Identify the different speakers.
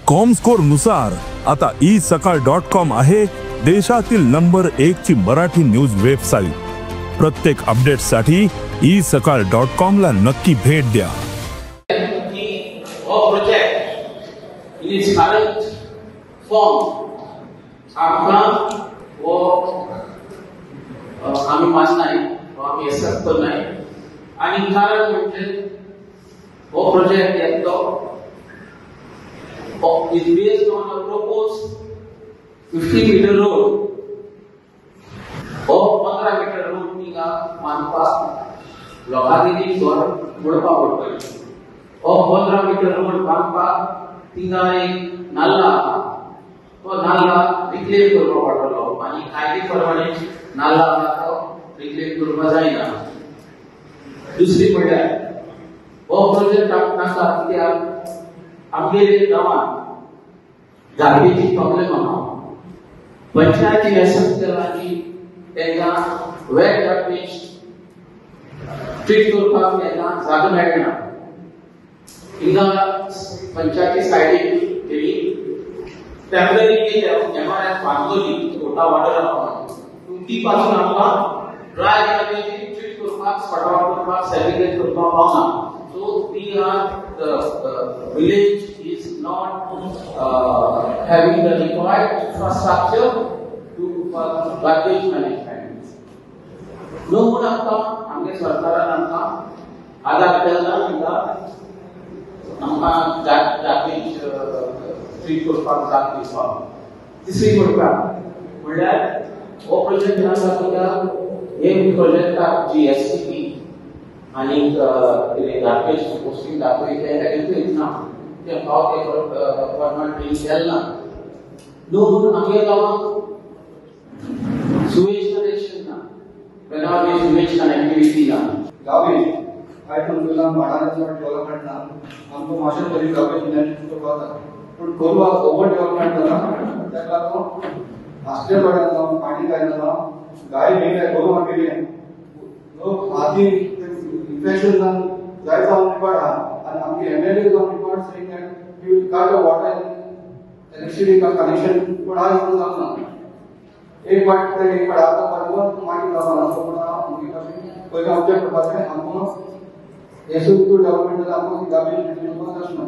Speaker 1: Comscore नुसार आता E सकाळ डॉट कॉम आहे देशातील नंबर 1 ची मराठी न्यूज वेबसाईट. प्रत्येक अपडेटसाठी ई सकाळ डॉट कॉम ला नक्की भेट द्या.
Speaker 2: की हो project in it's current form आमकां हो आमी माननाय, हो आमी एक्सेप्ट करनाय. आनी कारण म्हणजे हो प्रोजेक्ट येतलो is based on a proposed 50 meter road. हो 15 मीटर रोड थिंगा बांदपाक लोकांनी घर मोडपा पडटलें. हो 15 मीटर रोड बांदपाक थिंगा एक नाल्ला आसा, तो नाल्ला रिक्लेम करपाक पडटलो आनी कायदे प्रमाणे नाल्ला आसा तो रिक्लेम करपाक जायना. दुसरी म्हणल्यार हो प्रोजेक्ट नाका कित्याक आमगेले गांवांत गार्बेजी प्रॉब्लेम आहा. पंचायतीन एक्सेप्ट केला की तांकां वेट गार्बेज ट्रीट करपाक तांकां जागो मेळना. हिंगा पंचायती सायडीक तेणी टेम्पररी एमआरएफ बांदलोली कोटा वाडर आहा, पूण ती पासून आमकां ड्राय गार्बेज ट्रीट करपाक, सॉर्ट आउट करपाक, सेग्रिगेट करपाक पावना. So we are the village is not having the required infrastructure to for garbage management. No म्हूण आमकां आमगे सरकारान आमकां आदार केला, तिका आमकां गार्बेज ट्रीट करपाक जाग दिवपाक. तिसरी म्हणटा म्हणल्यार हो प्रोजेक्ट नाका कित्याक हे प्रोजेक्टाक GSTP आनी कितें गार्बेज कंपोस्टींग दाखयलें तें ना, तें फाव तें गव्हर्मेंट केलें ना. न्हू म्हणून आमगे गांवांत सुवेज कनेक्शन ना, बेळगांवी सुवेज कनेक्टिविटी ना.
Speaker 3: गार्बेज आयज तुमकां माडांचो डेव्हलपमेंट ना, आमकां मातशें तरी गार्बेज मॅनेजमेंट करपाक जाता, पूण गोवा ओवर डेव्हलपमेंट जाला, ताका लागून आसले पडना जावं, पाणी जायना जावं, गाय मेल्या, गोरवां मेल्या, लोक हाती इन्फेक्शन जावन जायत जावन रिपोर्ट आहा. आनी आमगे MLA जावन report saying that he will cut a water electricity connection, पूण आज जावंक ना. एक पाट ते एक पाट आतां परत मागीर जावपा ना. सो पूण आमगे पयलीं ऑब्जेक्ट करपाचें आमकां हें सुद्दां डेव्हलपमेंट जाल्यार आमकां गार्बेज मॅनेजमेंट करपाक जायना.